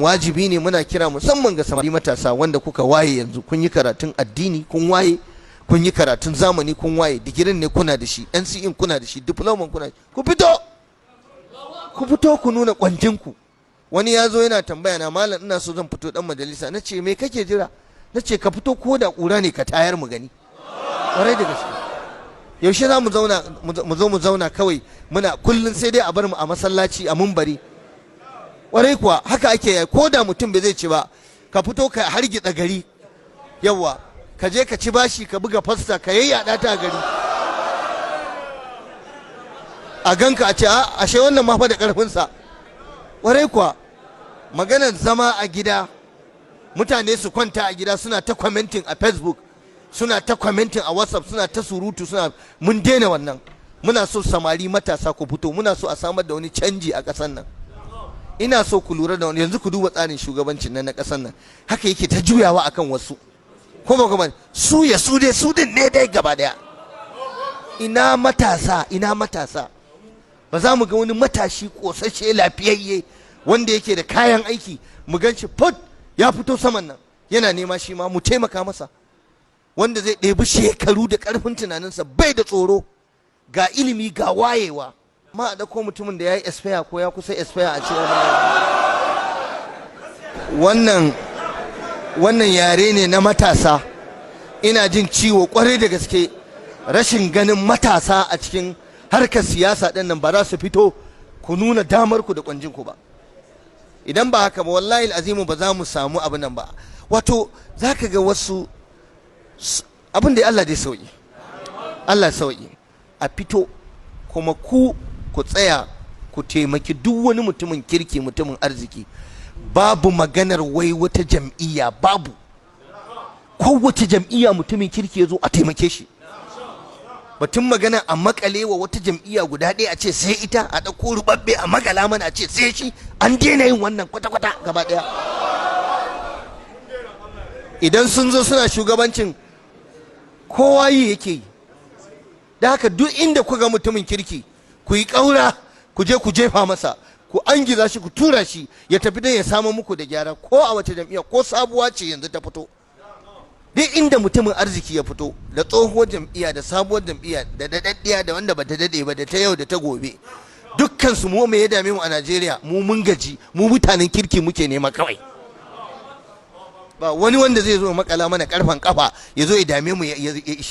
Wajibi ne, muna kira musamman ga samari matasa wanda kuka waye yanzu, kun yi karatun addini kun waye, kun yi karatun zamani kun waye, digirin ne kuna da shi, NCE kuna da shi, diploma kuna, ku fito, ku fito ku nuna kwanjinku. Wani ya zo yana tambaya na, "Malam, ina so zan fito dan majalisa." Na ce, "Me kake jira?" Na ce, "Ka fito, ko da ƙura ne ka tayar mu gani." Ƙwarai da gaske, yaushe za mu zauna, mu zo mu zauna kawai muna kullum sai dai a bar mu a masallaci, a mumbari? Ƙwarai kuwa, haka ake yi. Ko da mutum bai zai ci ba, ka fito ka hargitsa gari. Yawa, ka je ka ci bashi, ka buga fasta, ka yayyada ta gari, a ganka a ce, "A ashe wannan ma fa da ƙarfinsa." Ƙwarai kuwa, maganar zama a gida, mutane su kwanta a gida suna ta commenting a Facebook, suna ta commenting a WhatsApp, suna ta surutu, suna, mun daina wannan. Muna so samari matasa ku fito. Muna so a samar da wani canji a ƙasar nan. Ina so ku lura da wani, yanzu ku duba tsarin shugabancin nan na ƙasar nan, haka yake ta juyawa akan wasu, ko ba kuma su ya su dai su din ne dai gaba daya. Ina matasa? Ina matasa? Ba za mu ga wani matashi kosashe, lafiyayye, wanda yake da kayan aiki, mu gan shi put ya fito saman nan yana nema shi ma mu taimaka masa, wanda zai ɗebi shekaru da ƙarfin tunaninsa, bai da tsoro, ga ilimi, ga wayewa. Ma a ɗauko mutumin da ya yi expire ko ya kusa expire a ce wannan yare ne na matasa. Ina jin ciwo kwarai da gaske rashin ganin matasa a cikin harkar siyasa ɗin nan. Ba za su fito ku nuna damar ku da ƙwanjinku ba. Idan ba haka ba, wallahi azimu, ba za mu samu abin nan ba. Wato za ka ga wasu abin da Allah dai sauki, Allah sauki. A fito kuma ku tsaya ku taimaki duk wani mutumin kirki, mutumin arziki. Babu maganar wai wata jam'iyya, babu. Kowace jam'iyya mutumin kirki ya zo, a taimake shi. Batun magana a makale wa wata jam'iyya guda ɗaya, a ce sai ita, a ɗauko rubabbe a makala mana a ce sai shi, an daina yin wannan kwata-kwata gaba ɗaya. Idan sun zo suna shugabancin, kowa yi yake yi. Da haka duk inda ku ga mutumin kirki, ku yi ƙaura ku je ku jefa masa, ku angiza shi, ku tura shi ya tafi don ya samu muku da gyara, ko a wace jam'iyya, ko sabuwa ce yanzu ta fito. Duk inda mutumin arziki ya fito, da tsohuwar jam'iyya da sabuwar jam'iyya, da daɗaɗɗiya da wanda bata daɗe ba, da ta yau da ta gobe, dukkan su, mu me ya dame mu a Najeriya? Mu mun gaji, mu mutanen kirki muke nema kawai. Ba wani wanda zai zo makala mana karfan kafa ya zo ya dame mu, ya ishe